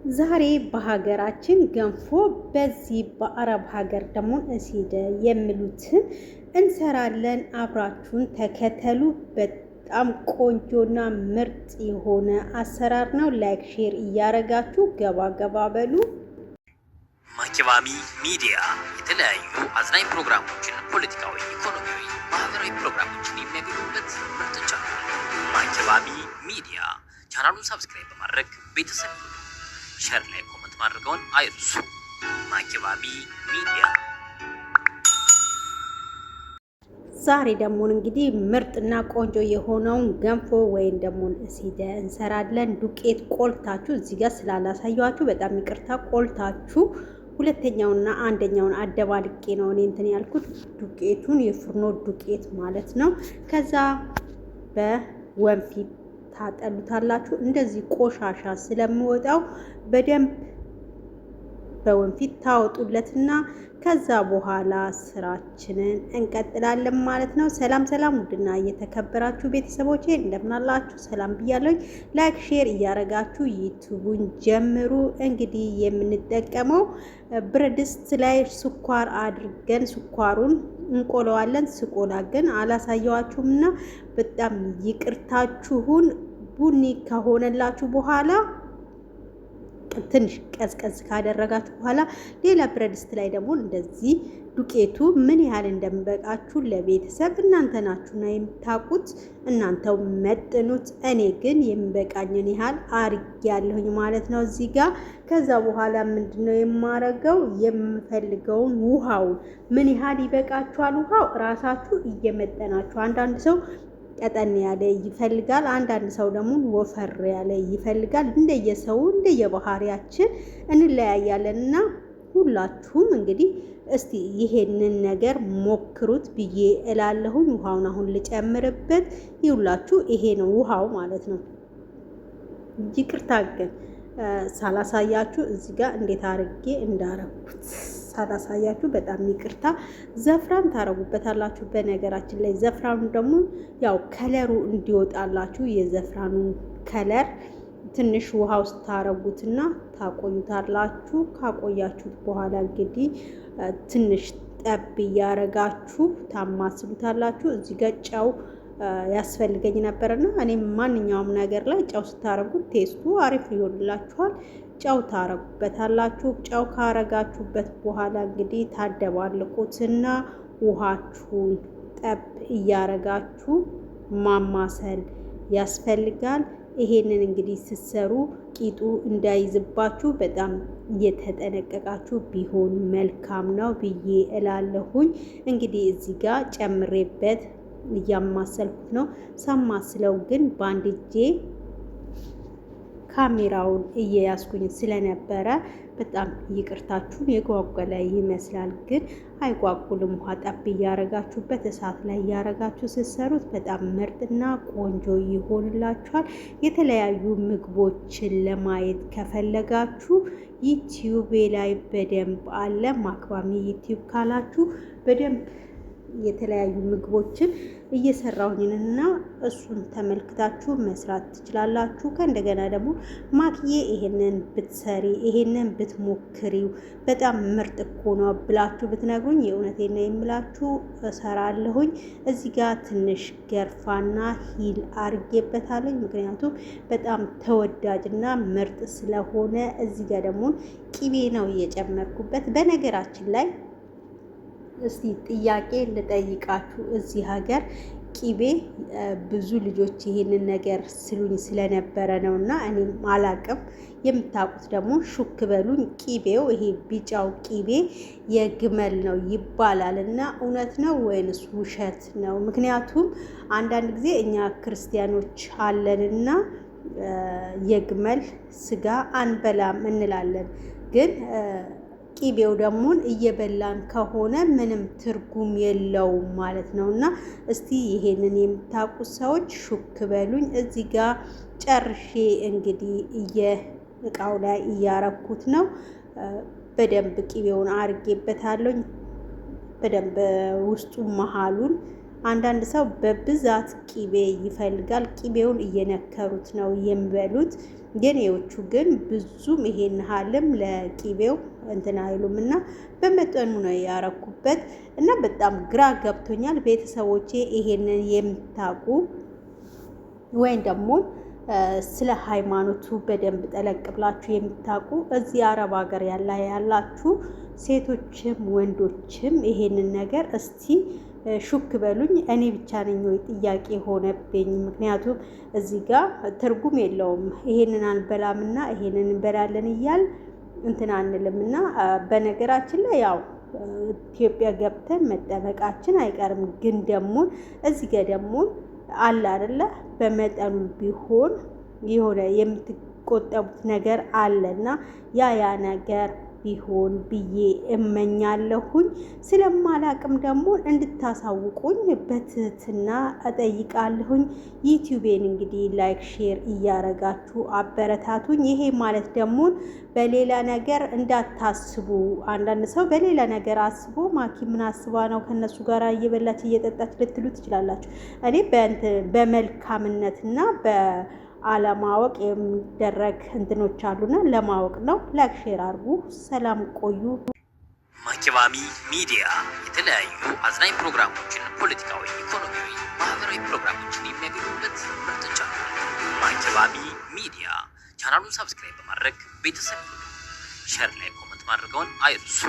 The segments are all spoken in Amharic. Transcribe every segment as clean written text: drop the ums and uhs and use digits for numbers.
ዛሬ በሀገራችን ገንፎ በዚህ በአረብ ሀገር ደግሞ እሲደ የሚሉትን እንሰራለን። አብራችሁን ተከተሉ። በጣም ቆንጆና ምርጥ የሆነ አሰራር ነው። Like share እያረጋችሁ ገባ ገባ በሉ። ማኪባሚ ሚዲያ የተለያዩ አዝናኝ ፕሮግራሞችን፣ ፖለቲካዊ፣ ኢኮኖሚያዊ፣ ማህበራዊ ፕሮግራሞችን የሚያገኙበት ምርጥ ቻናል ማኪባሚ ሚዲያ። ቻናሉን subscribe በማድረግ ቤተሰብ share like comment ማድረግዎን አይርሱ። ማኪባሚ ሚዲያ። ዛሬ ደግሞ እንግዲህ ምርጥና ቆንጆ የሆነውን ገንፎ ወይም ደግሞ እሲደ እንሰራለን። ዱቄት ቆልታችሁ እዚህ ጋር ስላላሳየኋችሁ በጣም ይቅርታ። ቆልታችሁ ሁለተኛውና አንደኛውን አደባልቄ ነው እኔ እንትን ያልኩት ዱቄቱን የፍርኖ ዱቄት ማለት ነው። ከዛ በወንፊት ታጠሉታላችሁ። እንደዚህ ቆሻሻ ስለሚወጣው በደንብ በወንፊት ታወጡለትና ከዛ በኋላ ስራችንን እንቀጥላለን ማለት ነው። ሰላም ሰላም፣ ውድና እየተከበራችሁ ቤተሰቦቼ እንደምናላችሁ ሰላም ብያለሁኝ። Like share እያረጋችሁ ዩቱቡን ጀምሩ። እንግዲህ የምንጠቀመው ብረት ድስት ላይ ስኳር አድርገን ስኳሩን እንቆለዋለን። ስቆላ ግን አላሳየዋችሁም እና በጣም ይቅርታችሁን። ቡኒ ከሆነላችሁ በኋላ ትንሽ ቀዝቀዝ ካደረጋችሁ በኋላ ሌላ ብረት ድስት ላይ ደግሞ እንደዚህ ዱቄቱ ምን ያህል እንደሚበቃችሁ ለቤተሰብ እናንተ ናችሁና የምታውቁት፣ እናንተው መጥኑት። እኔ ግን የሚበቃኝን ያህል አርጌያለሁኝ ማለት ነው እዚህ ጋር። ከዛ በኋላ ምንድነው የማረገው? የምፈልገውን ውሃውን ምን ያህል ይበቃችኋል፣ ውሃው እራሳችሁ እየመጠናችሁ። አንዳንድ ሰው ቀጠን ያለ ይፈልጋል። አንዳንድ ሰው ደግሞ ወፈር ያለ ይፈልጋል። እንደየሰው እንደየባህሪያችን እንለያያለን እና ሁላችሁም እንግዲህ እስቲ ይሄንን ነገር ሞክሩት ብዬ እላለሁኝ። ውሃውን አሁን ልጨምርበት። ይሁላችሁ ይሄ ነው ውሃው ማለት ነው። ይቅርታ ግን ሳላሳያችሁ እዚህ ጋር እንዴት አርጌ እንዳረኩት ሳላሳያችሁ በጣም ይቅርታ። ዘፍራን ታረጉበታላችሁ። በነገራችን ላይ ዘፍራኑ ደግሞ ያው ከለሩ እንዲወጣላችሁ የዘፍራኑ color ትንሽ ውሃ ውስጥ ታረጉትና ታቆዩታላችሁ። ካቆያችሁት በኋላ እንግዲህ ትንሽ ጠብ እያረጋችሁ ታማስሉታላችሁ። እዚህ ጋር ጨው ያስፈልገኝ ነበርና እኔም ማንኛውም ነገር ላይ ጨው ስታረጉት taste ኡ አሪፍ ይሆንላችኋል። ጨው ታረጉበታላችሁ። ጨው ካረጋችሁበት በኋላ እንግዲህ ታደባልቁትና ውሃችሁን ጠብ እያረጋችሁ ማማሰል ያስፈልጋል። ይሄንን እንግዲህ ስትሰሩ ቂጡ እንዳይዝባችሁ በጣም እየተጠነቀቃችሁ ቢሆን መልካም ነው ብዬ እላለሁኝ። እንግዲህ እዚህ ጋር ጨምሬበት እያማሰልኩት ነው። ሳማስለው ግን በአንድ እጄ ካሜራውን እየያዝኩኝ ስለነበረ በጣም ይቅርታችሁን። የጓጓለ ይመስላል ግን አይጓጉልም። ውሃ ጠብ እያረጋችሁበት እሳት ላይ እያረጋችሁ ስትሰሩት በጣም ምርጥና ቆንጆ ይሆንላችኋል። የተለያዩ ምግቦችን ለማየት ከፈለጋችሁ ዩቲዩቤ ላይ በደንብ አለ። ማክባሚ ዩቲዩብ ካላችሁ በደንብ የተለያዩ ምግቦችን እየሰራሁኝንና እሱን ተመልክታችሁ መስራት ትችላላችሁ። ከእንደገና ደግሞ ማክዬ ይሄንን ብትሰሪ ይሄንን ብትሞክሪው በጣም ምርጥ እኮ ነው ብላችሁ ብትነግሩኝ የእውነቴን ነው የምላችሁ እሰራለሁኝ። እዚህ ጋር ትንሽ ገርፋና ሂል አርጌበታለኝ፣ ምክንያቱም በጣም ተወዳጅና ምርጥ ስለሆነ። እዚህ ጋር ደግሞ ቂቤ ነው እየጨመርኩበት። በነገራችን ላይ እስቲ ጥያቄ ልጠይቃችሁ። እዚህ ሀገር ቂቤ ብዙ ልጆች ይሄንን ነገር ስሉኝ ስለነበረ ነው እና እኔም አላቅም። የምታውቁት ደግሞ ሹክ በሉኝ። ቂቤው ይሄ ቢጫው ቂቤ የግመል ነው ይባላል እና እውነት ነው ወይንስ ውሸት ነው? ምክንያቱም አንዳንድ ጊዜ እኛ ክርስቲያኖች አለንና የግመል ስጋ አንበላም እንላለን ግን ቂቤው ደግሞ እየበላን ከሆነ ምንም ትርጉም የለውም ማለት ነው። እና እስቲ ይሄንን የምታውቁ ሰዎች ሹክ በሉኝ። እዚህ ጋር ጨርሼ እንግዲህ እየእቃው ላይ እያረኩት ነው። በደንብ ቂቤውን አርጌበታለሁ። በደንብ ውስጡ መሀሉን አንዳንድ ሰው በብዛት ቂቤ ይፈልጋል። ቂቤውን እየነከሩት ነው የሚበሉት። የኔዎቹ ግን ብዙም ይሄን ሀልም ለቂቤው እንትን አይሉም እና በመጠኑ ነው ያረኩበት እና በጣም ግራ ገብቶኛል። ቤተሰቦቼ ይሄንን የምታውቁ ወይም ደግሞ ስለ ሃይማኖቱ በደንብ ጠለቅ ብላችሁ የምታውቁ እዚህ አረብ ሀገር ያላችሁ ሴቶችም ወንዶችም ይሄንን ነገር እስቲ ሹክ በሉኝ። እኔ ብቻ ነኝ ወይ ጥያቄ ሆነብኝ? ምክንያቱም እዚህ ጋር ትርጉም የለውም። ይሄንን አንበላምና ይሄንን እንበላለን እያል እንትን አንልም እና በነገራችን ላይ ያው ኢትዮጵያ ገብተን መጠመቃችን አይቀርም። ግን ደግሞ እዚህ ጋር ደግሞ አለ አይደለ በመጠኑ ቢሆን የሆነ የምትቆጠቡት ነገር አለና ያ ያ ነገር ቢሆን ብዬ እመኛለሁኝ። ስለማላቅም ደግሞ እንድታሳውቁኝ በትህትና እጠይቃለሁኝ። ዩቲዩቤን እንግዲህ like፣ share እያረጋችሁ አበረታቱኝ። ይሄ ማለት ደግሞ በሌላ ነገር እንዳታስቡ። አንዳንድ ሰው በሌላ ነገር አስቦ ማኪ ምን አስባ ነው ከነሱ ጋር እየበላች እየጠጣች ልትሉ ትችላላችሁ። እኔ በመልካምነትና አለማወቅ የሚደረግ እንትኖች አሉና ለማወቅ ነው። Like share አድርጉ። ሰላም ቆዩ። ማኪባሚ ሚዲያ የተለያዩ አዝናኝ ፕሮግራሞችን፣ ፖለቲካዊ፣ ኢኮኖሚያዊ፣ ማህበራዊ ፕሮግራሞችን የሚያገኙበት ምርጥ ቻናል ማኪባሚ ሚዲያ። ቻናሉን subscribe በማድረግ ቤተሰብ፣ share like comment ማድረገውን አይርሱ።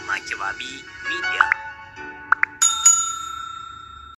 ማኪባሚ ሚዲያ።